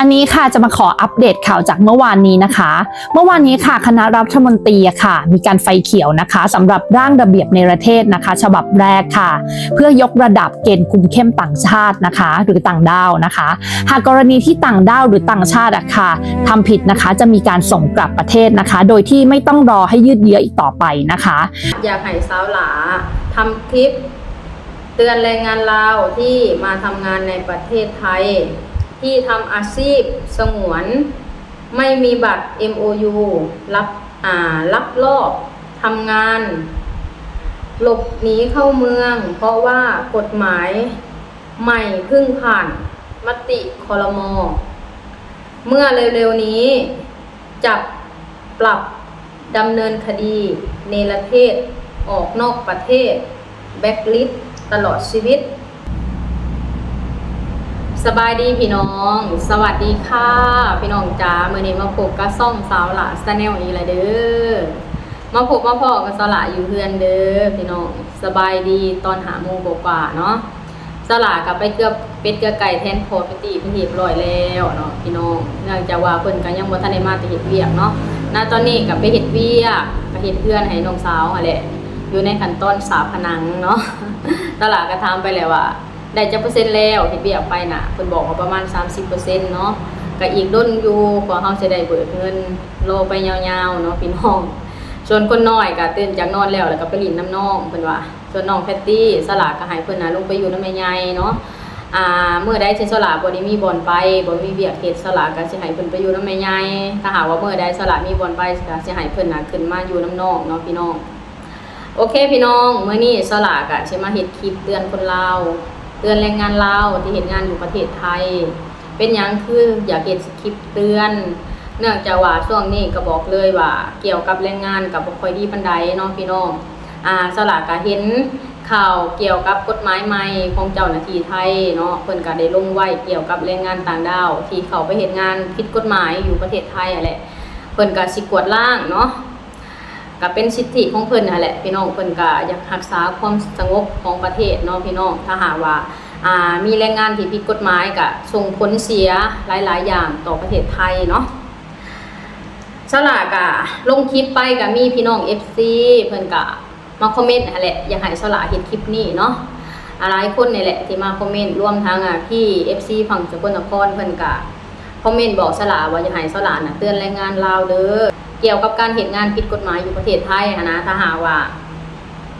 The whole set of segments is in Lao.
ອັນນີ້ค่ะ จะมาขออัปเดตข่าวจากเมื่อวานนี้นะคะ เมื่อวานนี้ค่ะ คณะรัฐมนตรีอะค่ะ มีการไฟเขียวนะคะ สำหรับร่างระเบียบเนรเทศนะคะ ฉบับแรกค่ะ เพื่อยกระดับเกณฑ์คุมเข้มต่างชาตินะคะ หรือต่างด้าวนะคะ หากกรณีที่ต่างด้าวหรือต่างชาติอะค่ะ ทำผิดนะคะ จะมีการส่งกลับประเทศนะคะ โดยที่ไม่ต้องรอให้ยืดเยื้ออีกต่อไปนะคะ อยากให้สาวหลาทำคลิปเตือนแรงงานลาวที่มาทำงานในประเทศไทย ที่ทำอาชีพสงวน ไม่มีบัตร เอ็ม โอ ยู ลัก อ่า ลักลอบทำงาน หลบหนีเข้าเมือง เพราะว่ากฎหมายใหม่เพิ่งผ่านมติ ครม. เมื่อเร็วๆนี้ จับ ปรับดำเนินคดีเนรเทศออกนอกประเทศ แบล็คลิสต์ตลอดชีวิต. ສະບາຍດີພີ່ນ້ອງ ສະຫວັດດີຄ່ະພີ່ນ້ອງຈ໋າ ມື້ນີ້ມາພົບກັບຊ່ອງສາວຫຼ້າ Channel ອີກແລ້ວເດີ ມາພົບມາພໍ້ກັບສາວຫຼ້າຢູ່ເຮືອນເດີພີ່ນ້ອງ ສະບາຍດີຕອນຫ້າໂມງກວ່າໆເນາະ. ສາວຫຼ້າກໍໄປເກືອເປັດເກືອໄກ່ແທນພໍ່ພິຕີເພິ່ນຮຽບຮ້ອຍແລ້ວເນາະພີ່ນ້ອງ ເນື່ອງຈາກວ່າເພິ່ນກໍຍັງບໍ່ທັນໄດ້ມາແຕ່ເຮັດວຽກເນາະ ນະຕອນນີ້ກໍໄປເຮັດວຽກ ກໍເຮັດເຮືອນໃຫ້ນ້ອງສາວຫັ້ນແຫຼະ ຢູ່ໃນຂັ້ນຕອນສາບຜະໜັງເນາະ. ສາວຫຼ້າກໍຖາມໄປແລ້ວວ່າ ໄດ້ຈັກເປີເຊັນແລ້ວ ເຮັດວຽກໄປນະ ເພິ່ນບອກວ່າປະມານສາມສິບເປີເຊັນເນາະ ກໍອີກດົນຢູ່ ກວ່າເຮົາຊິໄດ້ເບີກເງິນ ລໍໄປຍາວໆເນາະພີ່ນ້ອງ. ສ່ວນຄົນນ້ອຍກໍຕື່ນຈາກນອນແລ້ວ ແລ້ວກໍໄປຫຼິ້ນນຳນ້ອງ ເພິ່ນວ່າ ສ່ວນນ້ອງແພັດຕີ ສາວຫຼ້າກໍໃຫ້ເພິ່ນນະລົງໄປຢູ່ນຳແມ່ໃຫຍ່ເນາະ ອ່າ ມື້ໃດທີ່ສາວຫຼ້າບໍ່ໄດ້ມີບ່ອນໄປ ບໍ່ມີວຽກເຮັດ ສາວຫຼ້າກໍຊິໃຫ້ເພິ່ນໄປຢູ່ນຳແມ່ໃຫຍ່ ຖ້າຫາກວ່າມື້ໃດສາວຫຼ້າມີບ່ອນໄປ ກໍຊິໃຫ້ເພິ່ນນະຂຶ້ນມາຢູ່ນຳນ້ອງເນາະພີ່ນ້ອງ. ໂອເຄພີ່ນ້ອງ ມື້ນີ້ສາວຫຼ້າກໍຊິມາເຮັດຄລິບເຕືອນຄົນລາວ ເຕືອນແຮງງານລາວທີ່ເຮັດງານຢູ່ປະເທດໄທ. ເປັນຫຍັງຄືຢາກເຮັດຄລິບເຕືອນ ເນື່ອງຈາກວ່າຊ່ວງນີ້ກໍບອກເລີຍວ່າ ກ່ຽວກັບແຮງງານກໍບໍ່ຄ່ອຍດີປານໃດເນາະພີ່ນ້ອງ. ອາ ສາວຫຼ້າກໍເຫັນຂ່າວກ່ຽວກັບກົດໝາຍໃໝ່ຂອງເຈົ້າໜ້າທີ່ໄທເນາະ ເພິ່ນກໍໄດ້ລົງໄວ້ກ່ຽວກັບແຮງງານຕ່າງດ້າວທີ່ເຂົ້າໄປເຮັດງານຜິດກົດໝາຍຢູ່ປະເທດໄທຫັ້ນແຫຼະ ເພິ່ນກໍຊິກວດລ້າງເນາະ ກໍເປັນສິດທິຂອງເພິ່ນຫັ້ນແຫຼະພີ່ນ້ອງ ເພິ່ນກໍຢາກຮັກສາຄວາມສະຫງົບຂອງປະເທດເນາະພີ່ນ້ອງ. ຖ້າຫາກວ່າ ອາ ມີແຮງງານທີ່ຜິດກົດໝາຍ ກໍສົ່ງຜົນເສຍຫຼາຍໆຢ່າງຕໍ່ປະເທດໄທເນາະ. ສາວຫຼ້າກະລົງຄລິບໄປ ກະມີພີ່ນ້ອງເອັຟຊີເພິ່ນກະມາຄອມເມັນຫັ້ນແຫຼະ ຢາກໃຫ້ສາວຫຼ້າເຮັດຄລິບນີ້ເນາະ. ອາ ຫຼາຍຄົນນີ້ແຫຼະທີ່ມາຄອມເມັນ ລວມທັງ ອາ ພີ່ເອັຟຊີຝັ່ງສະກົນນະຄອນ ເພິ່ນກະຄອມເມັນບອກສາວຫຼ້າວ່າ ຢາກໃຫ້ສາວຫຼ້ານະເຕືອນແຮງງານລາວເດີ ກ່ຽວກັບການເຮັດງານຜິດກົດໝາຍຢູ່ປະເທດໄທຫັ້ນນະ ຖ້າຫາກວ່າ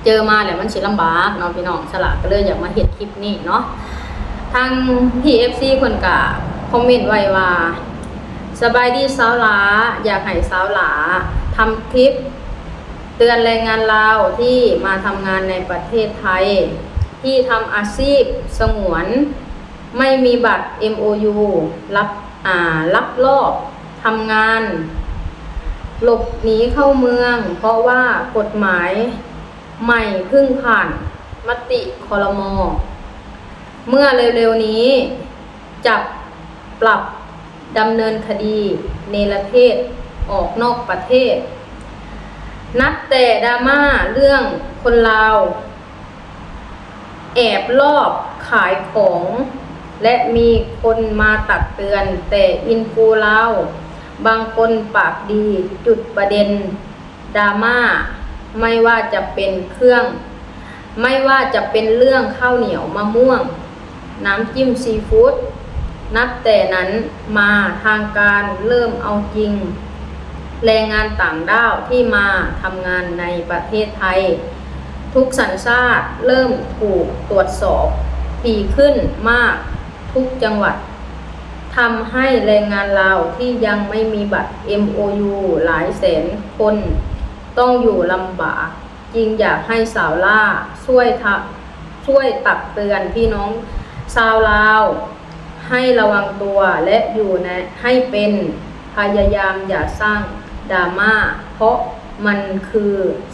ເຈີມາແລ້ວມັນຊິລຳບາກເນາະພີ່ນ້ອງ ສາວຫຼ້າກໍເລີຍຢາກມາເຮັດຄລິບນີ້ເນາະ. ທາງພີ່ເອັຟຊີເພິ່ນກະຄອມເມັນໄວ້ວ່າ ສະບາຍດີສາວຫຼ້າ ຢາກໃຫ້ສາວຫຼ້າທຳຄລິບເຕືອນແຮງງານລາວທີ່ມາທຳງານໃນປະເທດໄທ ທີ່ທຳອາຊີບສະຫງວນ ໄມ່ມີບັດ ເອັມໂອຢູ ລັກ ອາ ລັກລອບທຳງານ ຫຼົບໜີເຂົ້າເມືອງ ເພາະວ່າກົດໝາຍໃໝ່ເພິ່ງຜ່ານມະຕິ ຄລມ ເມື່ອເລັວໆນີ້ ຈັບ ປັບ ດຳເນີນຄະດີ ເນລະເທດ ອອກນອກປະເທດ. ນັບແຕ່ດຣາມາເລື່ອງຄົນລາວ ແອບລອບຂາຍຂອງ ແລະ ມີຄົນມາຕັກເຕືອນ, ແຕ່ອິນຟູລາວບາງຄົນປາກດີ ຈຸດປະເດັນດຣາມາ ໄມ່ວ່າຈະເປັນເຄື່ອງ ໄມ່ວ່າຈະເປັນເລື່ອງເຂົ້າໜຽວມະມ່ວງ ນ້ຳຈິ້ມຊີຟູດ. ນັບແຕ່ນັ້ນມາ ທາງການເລີ່ມເອົາຈິງ ແຮງງານຕ່າງດ້າວທີ່ມາທຳງານໃນປະເທດໄທ ທຸກສັນຊາດເລີ່ມຖືກກວດສອບຖີ່ຂຶ້ນມາກທຸກຈັງຫວັດ ທຳໃຫ້ແຮງງານລາວທີ່ຍັງໄມ່ມີບັດ ເອັມໂອຢູ ຫຼາຍແສນຄົນຕ້ອງຢູ່ລຳບາກ. ຈຶ່ງຢາກໃຫ້ສາວຫຼ້າຊ່ວຍ ຊ່ວຍຕັກເຕືອນພີ່ນ້ອງຊາວລາວ ໃຫ້ລະວັງຕົວ ແລະ ຢູ່ໃນ ໃຫ້ເປັນ ພະຍາຍາມຢ່າສ້າງດຣາມາ ເພາະມັນຄື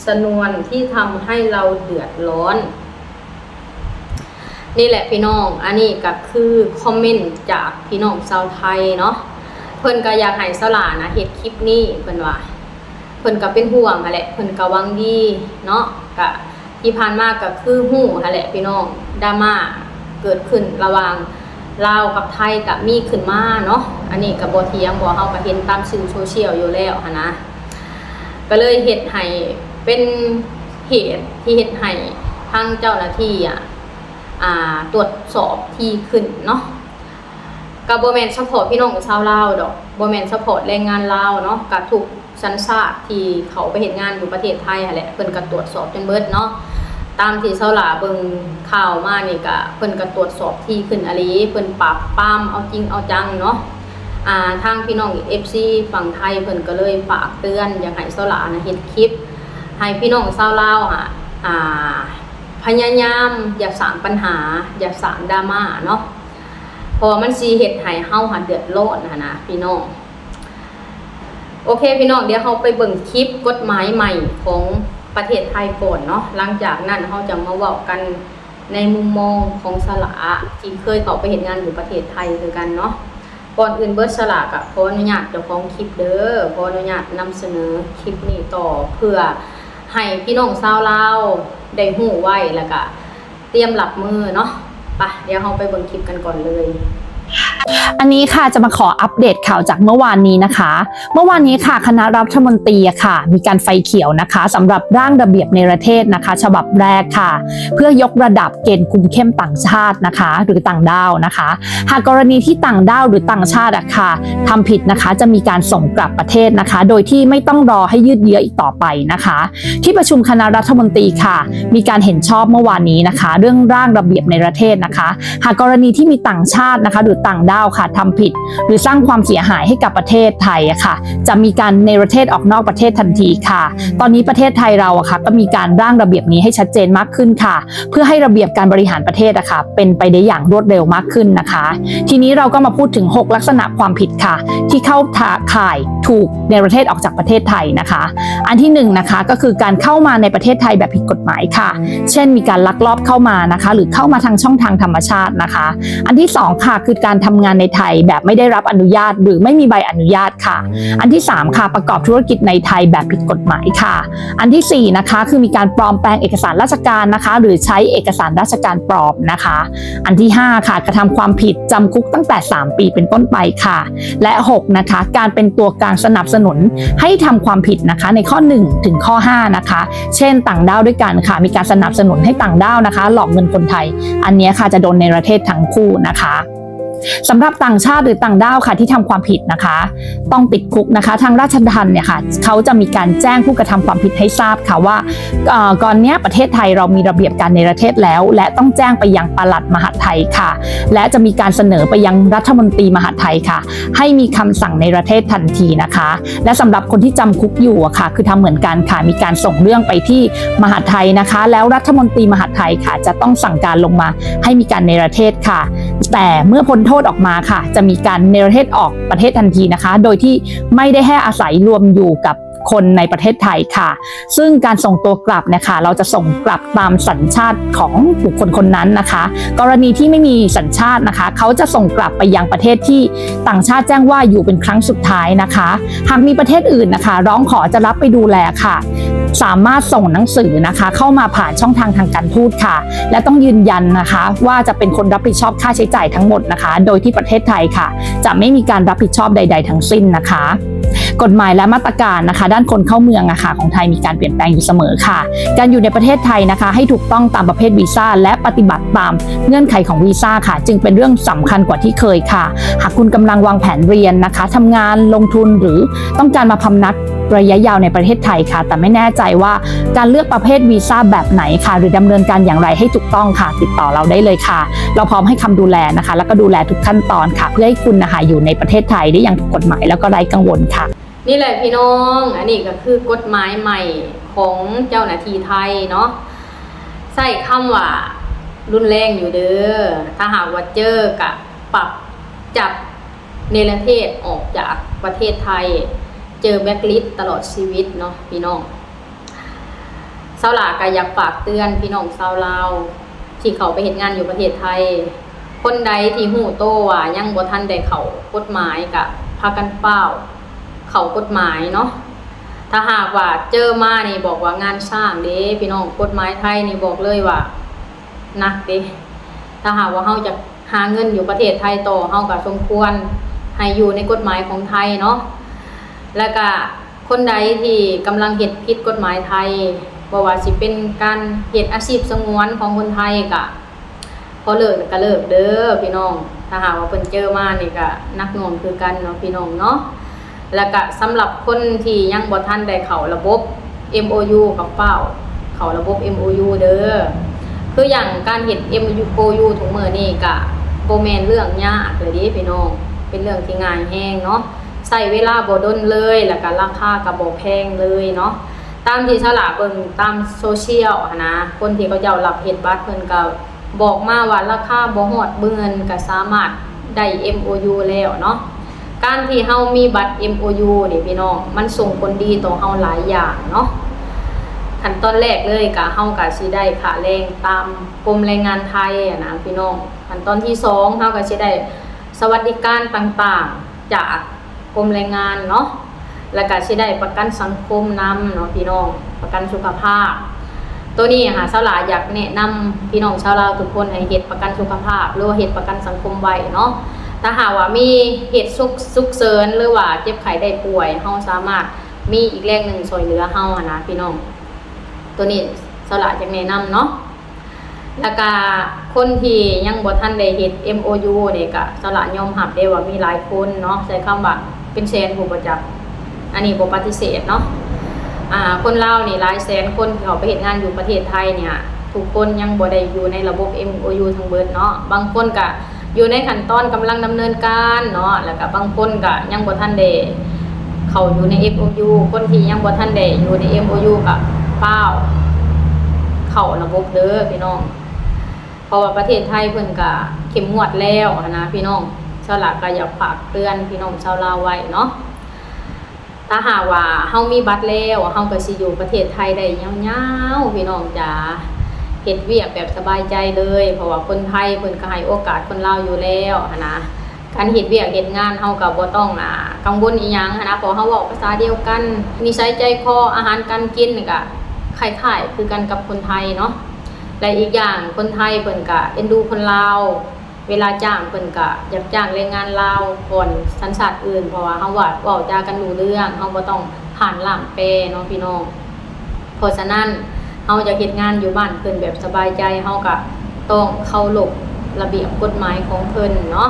ຊະນວນທີ່ທຳໃຫ້ລາວເດືອດຮ້ອນ. ນີ້ແຫຼະພີ່ນ້ອງ ອັນນີ້ກະຄືຄອມເມັນຈາກພີ່ນ້ອງຊາວໄທເນາະ ເພິ່ນກະຢາກໃຫ້ສາວຫຼ້ານະເຮັດຄລິບນີ້ ເພິ່ນວ່າ ເພິ່ນກະເປັນຫ່ວງຫັ້ນແຫຼະ ເພິ່ນກະຫວັງດີເນາະ ກະທີ່ຜ່ານມາກະຄືຮູ້ຫັ້ນແຫຼະພີ່ນ້ອງ ດຣາມາເກີດຂຶ້ນລະຫວ່າງ ລາວກັບໄທກະມີຂຶ້ນມາເນາະ, ອັນນີ້ກະບໍ່ຖຽງ ເພາະເຮົາກະເຫັນຕາມສື່ໂຊຊຽວຢູ່ແລ້ວຫັ້ນນະ, ກະເລີຍເຮັດໃຫ້ເປັນເຫດທີ່ເຮັດໃຫ້ທາງເຈົ້າໜ້າທີ່ ອາ ອາ ຕວດສອບຖີ່ຂຶ້ນເນາະ. ກະບໍ່ແມ່ນສະເພາະພີ່ນ້ອງຊາວລາວດອກ, ບໍ່ແມ່ນສະເພາະແຮງງານລາວເນາະ, ກະທຸກ ສັນຊາດທີ່ເຂົາໄປເຮັດງານຢູ່ປະເທດໄທຫັ້ນແຫຼະ ເພິ່ນກະຕວດສອບຈົນເບິດເນາະ. ຕາມທີ່ຊາວຫຼ້າເບິ່ງຂ່າວມານີ້ກະ ເພິ່ນກະຕວດສອບຖີ່ຂຶ້ນອີ່ຫຼີ, ເພິ່ນປາບປາມເອົາຈິງເອົາຈັງເນາະ. ອາ ທາງພີ່ນ້ອງເອັຟຊີຝັ່ງໄທເພິ່ນກະເລີຍຝາກເຕືອນ ຢາກໃຫ້ຊາວຫຼ້ານະເຮັດຄລິບ ໃຫ້ພີ່ນ້ອງຊາວລາວຫາ ອາ ພະຍາຍາມຢ່າສ້າງບັນຫາ ຢ່າສ້າງດຣາມາເນາະ, ເພາະວ່າມັນຊິເຮັດໃຫ້ເຮົາຫາເດືອດຮ້ອນຫັ້ນນະພີ່ນ້ອງ. ໂອເຄພີ່ນ້ອງ, ດຽວເຮົາໄປເບິ່ງຄລິບກົດໝາຍໃໝ່ຂອງປະເທດໄທກ່ອນເນາະ, ຫຼັງຈາກນັ້ນເຮົາຈະມາເວົ້າກັນໃນມຸມມອງຂອງສະຫຼາທີ່ເຄີຍເຂົ້າໄປເຮັດງານຢູ່ປະເທດໄທຄືກັນເນາະ. ກ່ອນອື່ນເບີດສະຫຼາກະຂໍອະນຸຍາດເຈົ້າຂອງຄລິບເດີ, ຂໍອະນຸຍາດນຳສະເໜີຄລິບນີ້ຕໍ່ ເພື່ອໃຫ້ພີ່ນ້ອງຊາວລາວໄດ້ຮູ້ໄວ້ ແລ້ວກະ ຕຽມຮັບມືເນາະ. ປະ ດຽວເຮົາໄປເບິ່ງຄລິບກັນກ່ອນເລີຍ. ອັນນີ້ຄ່ະ ຈະມາຂໍອັບເດດຂ່າວຈາກເມື່ອວານນີ້ນະຄະ. ເມື່ອວານນີ້ຄ່ະ ຄະນະລັດຖະມົນຕີອະຄ່ະ ມີການໄຟຂຽວນະຄະ ສຳລັບຮ່າງລະບຽບເນລະເທດນະຄະ ສະບັບແລກຄ່ະ ເພື່ອຍົກລະດັບເກນຄຸມເຂັ້ມຕ່າງຊາດນະຄະ ຫຼື ຕ່າງດ້າວນະຄະ. ຫາກກໍລະນີທີ່ຕ່າງດ້າວ ຫຼື ຕ່າງຊາດອະຄ່ະ ທຳຜິດນະຄະ ຈະມີການສົ່ງກັບປະເທດນະຄະ ໂດຍທີ່ໄມ່ຕ້ອງລໍໃຫ້ຍືດເຍື້ອອີກຕໍ່ໄປນະຄະ. ທີ່ປະຊຸມຄະນະລັດຖະມົນຕີຄ່ະ ມີການເຫັນຊອບເມື່ອວານນີ້ນະຄະ ເລື່ອງຮ່າງລະບຽບເນລະເທດນະຄະ. ຫາກກໍລະນີທີ່ມີຕ່າງຊາດນະຄະ ຫຼື ຕ່າງດ້າວຄ່ະ ທຳຜິດ ຫຼື ສ້າງຄວາມເສຍຫາຍໃຫ້ກັບປະເທດໄທອະຄ່ະ ຈະມີການເນລະເທດອອກນອກປະເທດທັນທີຄ່ະ. ຕອນນີ້ປະເທດໄທເຮົາອະຄ່ະ ກໍມີການຮ່າງລະບຽບນີ້ໃຫ້ຊັດເຈນມາກຂຶ້ນຄ່ະ ເພື່ອໃຫ້ລະບຽບການບໍລິຫານປະເທດອະຄ່ະ ເປັນໄປໄດ້ຢ່າງລວດເລັວມາກຂຶ້ນນະຄະ. ທີນີ້ເຮົາກໍມາພູດເຖິງຫົກລັກສະນະຄວາມຜິດຄ່ະ ທີ່ເຂົ້າຂ່າຍຖືກເນລະເທດອອກຈາກປະເທດໄທນະຄະ. ອັນທີໜຶ່ງນະຄະ ກໍຄືການເຂົ້າມາໃນປະເທດໄທແບບຜິດກົດໝາຍຄ່ະ ເຊັ່ນ ມີການລັກລອບເຂົ້າມານະຄະ ຫຼື ເຂົ້າມາທາງຊ່ອງທາງທຳມະຊາດນະຄະ. ອັນທີສອງຄ່ະ ຄືການທຳງານໃນໄທແບບໄມ່ໄດ້ຮັບອະນຸຍາດ ຫຼື ໄມ່ມີໃບອະນຸຍາດຄ່ະ. ອັນທີສາມຄ່ະ ປະກອບທຸລະກິດໃນໄທແບບຜິດກົດໝາຍຄ່ະ. ອັນທີສີ່ນະຄະ ຄືມີການປອມແປງເອກະສານລາຊະການນະຄະ ຫຼື ໃຊ້ເອກະສານລາຊະການປອມນະຄະ. ອັນທີຫ້າຄ່ະ ກະທຳຄວາມຜິດ ຈຳຄຸກຕັ້ງແຕ່ສາມປີເປັນຕົ້ນໄປຄ່ະ. ແລະ ຫົກນະຄະ ການເປັນຕົວກາງສະໜັບສະໜູນໃຫ້ທຳຄວາມຜິດນະຄະ ໃນຂໍ້ໜຶ່ງເຖິງຂໍ້ຫ້ານະຄະ ເຊັ່ນ ຕ່າງດ້າວດ້ວຍກັນຄ່ະ ມີການສະໜັບສະໜູນໃຫ້ຕ່າງດ້າວນະຄະ ຫຼອກເງິນຄົນໄທ ອັນເນີ້ຍຄ່ະ ຈະໂດນເນລະເທດທັງຄູ່ນະຄະ. ສຳລັບຕ່າງຊາດ ຫຼື ຕ່າງດ້າວຄ່ະ ທີ່ທຳຄວາມຜິດນະຄະ ຕ້ອງຕິດຄຸກນະຄະ. ທາງລາຊະທັນເນຍຄ່ະ ເຂົາຈະມີການແຈ້ງຜູ້ກະທຳຄວາມຜິດໃຫ້ຊາບຄ່ະວ່າ ເອີ ກ່ອນເນຍປະເທດໄທເຮົາມີລະບຽບການເນລະເທດແລ້ວ ແລະ ຕ້ອງແຈ້ງໄປຍັງປະຫຼັດມະຫາດໄທຄ່ະ ແລະ ຈະມີການສະເໜີໄປຍັງລັດຖະມົນຕີມະຫາດໄທຄ່ະ ໃຫ້ມີຄຳສັ່ງເນລະເທດທັນທີນະຄະ. ແລະ ສຳລັບຄົນທີ່ຈຳຄຸກຢູ່ອະຄ່ະ ຄືທຳເໝືອນກັນຄ່ະ ມີການສົ່ງເລື່ອງໄປທີ່ມະຫາດໄທນະຄະ ແລ້ວລັດຖະມົນຕີມະຫາດໄທຄ່ະ ຈະຕ້ອງສັ່ງການລົງມາໃຫ້ມີການເນລະເທດຄ່ະ. ແຕ່ເມື່ອພົ້ນໂທດອອກມາຄ່ະ ຈະມີການເນລະເທດອອກປະເທດທັນທີນະຄະ ໂດຍທີ່ໄມ່ໄດ້ໃຫ້ອາໄສລວມຢູ່ກັບຄົນໃນປະເທດໄທຄ່ະ. ຊຶ່ງການສົ່ງຕົວກັບນະຄະ ເຮົາຈະສົ່ງກັບຕາມສັນຊາດຂອງບຸກຄົນຄົນນັ້ນນະຄະ. ກໍລະນີທີ່ໄມ່ມີສັນຊາດນະຄະ ເຂົາຈະສົ່ງກັບໄປຍັງປະເທດທີ່ຕ່າງຊາດແຈ້ງວ່າຢູ່ເປັນຄັ້ງສຸດທ້າຍນະຄະ. ຫາກມີປະເທດອື່ນນະຄະ ຮ້ອງຂໍຈະຮັບໄປດູແລຄ່ະ ສາມາດສົ່ງໜັງສືນະຄະ ເຂົ້າມາຜ່ານຊ່ອງທາງທາງການທູດຄ່ະ ແລະ ຕ້ອງຢືນຢັນນະຄະ ວ່າຈະເປັນຄົນຮັບຜິດຊອບຄ່າໃຊ້ຈ່າຍທັງໝົດນະຄະ ໂດຍທີ່ປະເທດໄທຄ່ະ ຈະໄມ່ມີການຮັບຜິດຊອບໃດໆທັງສິ້ນນະຄະ. ກົດໝາຍ ແລະ ມາດຕະການນະຄະ ດ້ານຄົນເຂົ້າເມືອງນະຄະ ຂອງໄທມີການປ່ຽນແປງຢູ່ສະເໝີຄ່ະ. ການຢູ່ໃນປະເທດໄທນະຄະ ໃຫ້ຖືກຕ້ອງຕາມປະເພດວີຊາ ແລະ ປະຕິບັດຕາມເງື່ອນໄຂຂອງວີຊາຄ່ະ ຈຶ່ງເປັນເລື່ອງສຳຄັນກວ່າທີ່ເຄີຍຄ່ະ. ຫາກຄຸນກຳລັງວາງແຜນຮຽນນະຄະ, ທຳງານ, ລົງທຶນ ຫຼື ຕ້ອງການມາພຳນັກໄລຍະຍາວໃນປະເທດໄທຄ່ະ, ແຕ່ໄມ່ແນ່ໃຈວ່າການເລືອກປະເພດວີຊາແບບໄຫນຄ່ະ ຫຼື ດຳເນີນການຢ່າງໃດໃຫ້ຖືກຕ້ອງຄ່ະ, ຕິດຕໍ່ເຮົາໄດ້ເລີຍຄ່ະ. ເຮົາພ້ອມໃຫ້ຄຳດູແລນະຄະ ແລ້ວກໍດູແລທຸກຂັ້ນຕອນຄ່ະ ເພື່ອໃຫ້ຄຸນນະຄະ ຢູ່ໃນປະເທດໄທໄດ້ຢ່າງຖືກກົດໝາຍ ແລ້ວກໍໄຮ້ກັງວົນຄ່ະ. ນີ້ແຫຼະພີ່ນ້ອງ, ອັນນີ້ກໍຄືກົດໝາຍໃໝ່ຂອງເຈົ້າໜ້າທີ່ໄທເນາະ, ໃຊ້ຄຳວ່າຮຸນແຮງຢູ່ເດີ. ຖ້າຫາກວ່າເຈີກະປັບຈັບເນລະເທດອອກຈາກປະເທດໄທ, ເຈີແບລັກລິດຕະຫຼອດຊີວິດເນາະພີ່ນ້ອງ. ຊາວຫຼ້າກໍຢາກຝາກເຕືອນພີ່ນ້ອງຊາວລາວທີ່ເຂົ້າໄປເຮັດງານຢູ່ປະເທດໄທ, ຄົນໃດທີ່ຮູ້ໂຕວ່າຍັງບໍ່ທັນໄດ້ເຂົ້າກົດໝາຍ ກະພາກັນຟ້າວເຂົ້າກົດໝາຍເນາະ. ຖ້າຫາກວ່າເຈີມານີ້ບອກວ່າງານຊ້າງເດ້ພີ່ນ້ອງ, ກົດໝາຍໄທນີ້ບອກເລີຍວ່າໜັກເດ້. ຖ້າຫາກວ່າເຮົາຢາກ ຫາເງິນຢູ່ປະເທດໄທຕໍ່ ເຮົາກໍສົມຄວນໃຫ້ຢູ່ໃນກົດໝາຍຂອງໄທເນາະ. ແລ້ວກະຄົນໃດທີ່ກຳລັງເຮັດຜິດກົດໝາຍໄທ ບໍ່ວ່າຊິເປັນການເຮັດອາຊີບສະຫງວນຂອງຄົນໄທ ກະພໍເລີກກໍເລີກເດີພີ່ນ້ອງ. ຖ້າຫາກວ່າເພິ່ນເຈີມານີ້ກະໜັກໜ່ວງຄືກັນເນາະພີ່ນ້ອງເນາະ. ແລ້ວກະສຳລັບຄົນທີ່ຍັງບໍ່ທັນໄດ້ເຂົ້າລະບົບ ເອັມໂອຢູ ກໍຟ້າວເຂົ້າລະບົບ ເອັມໂອຢູ ເດີ. ຄືຢ່າງການເຮັດ ເອັມໂອຢູ ທຸກມື້ນີ້ກະບໍ່ແມ່ນເລື່ອງຍາກເລີຍເດ້ພີ່ນ້ອງ, ເປັນເລື່ອງທີ່ງ່າຍແຮງເນາະ, ໃຊ້ເວລາບໍ່ດົນເລີຍ ແລ້ວກະລາຄາກະບໍ່ແພງເລີຍເນາະ. ຕາມທີ່ສາວຫຼ້າເບິ່ງຕາມໂຊຊຽວຫັ້ນນະ, ຄົນທີ່ເຂົາເຈົ້າຮັບເຮັດບັດເພິ່ນກະ ບອກມາວ່າລາຄາບໍ່ຮອດໝື່ນກໍສາມາດໄດ້ ເອັມໂອຢູ ແລ້ວເນາະ. ການທີ່ເຮົາມີບັດ ເອັມໂອຢູ ນີ້ພີ່ນ້ອງ ມັນສົ່ງຜົນດີຕໍ່ເຮົາຫຼາຍຢ່າງເນາະ. ຂັ້ນຕອນແລກເລີຍກະ ເຮົາກະຊິໄດ້ຄ່າແຮງຕາມກົມແຮງງານໄທຫັ້ນນະພີ່ນ້ອງ. ຂັ້ນຕອນທີສອງ ເຮົາກະຊິໄດ້ສະຫວັດດີການຕ່າງໆຈາກ ກົມແຮງງານເນາະ, ແລ້ວກະຊິໄດ້ປະກັນສັງຄົມນຳເນາະພີ່ນ້ອງ, ປະກັນສຸຂະພາບ. ໂຕນີ້ຫາ ສາວຫຼ້າຢາກແນະນຳພີ່ນ້ອງຊາວລາວທຸກຄົນໃຫ້ເຮັດປະກັນສຸຂະພາບ ຫຼືວ່າເຮັດປະກັນສັງຄົມໄວ້ເນາະ. ຖ້າຫາກວ່າມີເຫດສຸກ ສຸກເສີນ ຫຼືວ່າເຈັບໄຂ້ໄດ້ປ່ວຍ ເຮົາສາມາດມີອີກແຮງໜຶ່ງຊ່ວຍເຫຼືອເຮົາຫັ້ນນະພີ່ນ້ອງ. ໂຕນີ້ສາວຫຼ້າຢາກແນະນຳເນາະ. ແລ້ວກະຄົນທີ່ຍັງບໍ່ທັນໄດ້ເຮັດ ເອັມໂອຢູ ນີ້ກະ ສາວຫຼ້າຍອມຮັບເດ້ວ່າມີຫຼາຍຄົນເນາະ, ໃຊ້ຄຳວ່າເປັນແສນຜູ້ບໍ່ຈັກ, ອັນນີ້ບໍ່ປະຕິເສດເນາະ. ອາ ຄົນລາວນີ້ຫຼາຍແສນຄົນທີ່ເຂົ້າໄປເຮັດງານຢູ່ປະເທດໄທນີ້ ທຸກຄົນຍັງບໍ່ໄດ້ຢູ່ໃນລະບົບ ເອັມໂອຢູ ທັງເບິດເນາະ. ບາງຄົນກະ ຢູ່ໃນຂັ້ນຕອນກຳລັງດຳເນີນການເນາະ, ແລ້ວກະບາງຄົນກະຍັງບໍ່ທັນໄດ້ເຂົ້າຢູ່ໃນ ເອັມໂອຢູ. ຄົນທີ່ຍັງບໍ່ທັນໄດ້ຢູ່ໃນ ເອັມໂອຢູ ກະຟ້າວເຂົ້າລະບົບເດີພີ່ນ້ອງ, ເພາະວ່າປະເທດໄທເພິ່ນກະເຂັ້ມງວດແລ້ວຫັ້ນນະພີ່ນ້ອງ. ສາວຫຼ້າກະຢາກຝາກເຕືອນພີ່ນ້ອງຊາວລາວໄວ້ເນາະ. ຖ້າຫາກວ່າເຮົາມີບັດແລ້ວ ເຮົາກໍຊິຢູ່ປະເທດໄທໄດ້ຍາວໆ ພີ່ນ້ອງຈ໋າ, ເຮັດວຽກແບບສະບາຍໃຈເລີຍ, ເພາະວ່າຄົນໄທເພິ່ນກໍໃຫ້ໂອກາດຄົນລາວຢູ່ແລ້ວຫັ້ນນະ. ການເຮັດວຽກເຮັດງານເຮົາກໍບໍ່ຕ້ອງ ອາ ກັງວົນອີ່ຫຍັງຫັ້ນນະ, ເພາະເຮົາເວົ້າພາສາດຽວກັນ, ນິໄສໃຈຄໍ ອາຫານການກິນນີ້ກໍຄ້າຍໆຄືກັນກັບຄົນໄທເນາະ. ແລະ ອີກຢ່າງຄົນໄທເພິ່ນກໍເອັນດູຄົນລາວ, ເວລາຈ້າງເພິ່ນກະຢາກຈ້າງແຮງງານລາວກ່ອນສັນຊາດອື່ນ, ເພາະວ່າເຮົາເວົ້າ ເວົ້າຈາກັນຮູ້ເລື່ອງ, ເຮົາບໍ່ຕ້ອງຜ່ານລ່າມແປເນາະພີ່ນ້ອງ. ເພາະສະນັ້ນ ເຮົາຢາກເຮັດງານຢູ່ບ້ານເພິ່ນແບບສະບາຍໃຈ, ເຮົາກະຕ້ອງເຄົາລົບລະບຽບກົດໝາຍຂອງເພິ່ນເນາະ.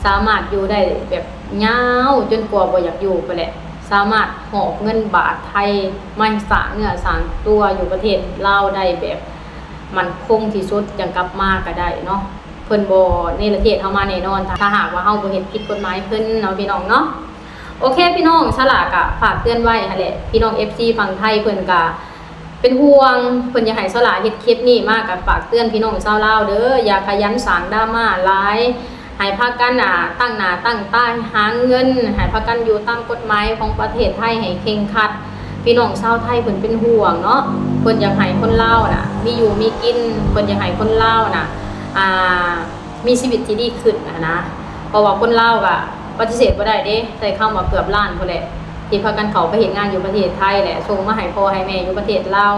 ສາມາດຢູ່ໄດ້ແບບຍາວຈົນກວ່າບໍ່ຢາກຢູ່ພຸ້ນແຫຼະ, ສາມາດຫອບເງິນບາດໄທມາສ້າງເນື້ອສ້າງຕົວຢູ່ປະເທດລາວໄດ້ແບບ ໝັ້ນຄົງທີ່ສຸດ ຈັ່ງກັບມາກໍໄດ້ເນາະ. ເພິ່ນບໍ່ເນລະເທດເຮົາມາແນ່ນອນ ຖ້າ ຖ້າຫາກວ່າເຮົາບໍ່ເຮັດຜິດກົດໝາຍເພິ່ນເນາະ ພີ່ນ້ອງເນາະ. ໂອເຄ ພີ່ນ້ອງ, ສາວຫຼ້າກະຝາກເຕືອນໄວ້ຫັ້ນແຫຼະ. ພີ່ນ້ອງເອັຟຊີຝັ່ງໄທເພິ່ນກະເປັນຫ່ວງ, ເພິ່ນຢາກໃຫ້ສາວຫຼ້າເຮັດຄລິບນີ້ມາ ກະຝາກເຕືອນພີ່ນ້ອງຊາວລາວເດີ, ຢ່າຂະຫຍັນສ້າງດຣາມາຫຼາຍ. ໃຫ້ພາກັນ ອາ ຕັ້ງໜ້າຕັ້ງຕາຫາເງິນ, ໃຫ້ພາກັນຢູ່ຕາມກົດໝາຍຂອງປະເທດໄທໃຫ້ເຄັ່ງຄັດ. ພີ່ນ້ອງຊາວໄທເພິ່ນເປັນຫ່ວງເນາະ, ເພິ່ນຢາກໃຫ້ຄົນລາວນະມີຢູ່ມີກິນ, ເພິ່ນຢາກໃຫ້ຄົນລາວນະ ອາ ມີຊີວິດທີ່ດີຂຶ້ນຫັ້ນນະ. ເພາະວ່າຄົນລາວກະປະຕິເສດບໍ່ໄດ້ເດ້, ໃຊ້ຄຳວ່າເກືອບລ້ານພຸ້ນແຫຼະ ທີ່ພາກັນເຂົ້າໄປເຮັດງານຢູ່ປະເທດໄທ ແລະ ສົ່ງມາໃຫ້ພໍ່ໃຫ້ແມ່ຢູ່ປະເທດລາວ,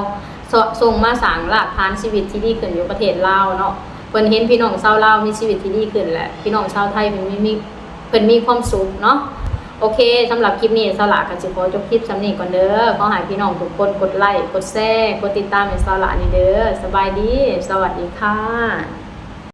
ສ- ສົ່ງມາສ້າງລາກຖານຊີວິດທີ່ດີຂຶ້ນຢູ່ປະເທດລາວເນາະ. ເພິ່ນເຫັນພີ່ນ້ອງຊາວລາວມີຊີວິດທີ່ດີຂຶ້ນ ແລະ ພີ່ນ້ອງຊາວໄທເພິ່ນມີ ມີ ເພິ່ນມີຄວາມສຸກເນາະ. ໂອເຄ ສຳລັບຄລິບນີ້ ສາວຫຼ້າກໍຊິຂໍຈົບຄລິບສ່ຳນີ້ກ່ອນເດີ. ຂໍໃຫ້ພີ່ນ້ອງທຸກຄົນກົດໄລ ກົດແຊ ກົດຕິດຕາມໃຫ້ສາວຫຼ້າແດ່ເດີ. ສະບາຍດີ ສະຫວັດດີຄ່ະ.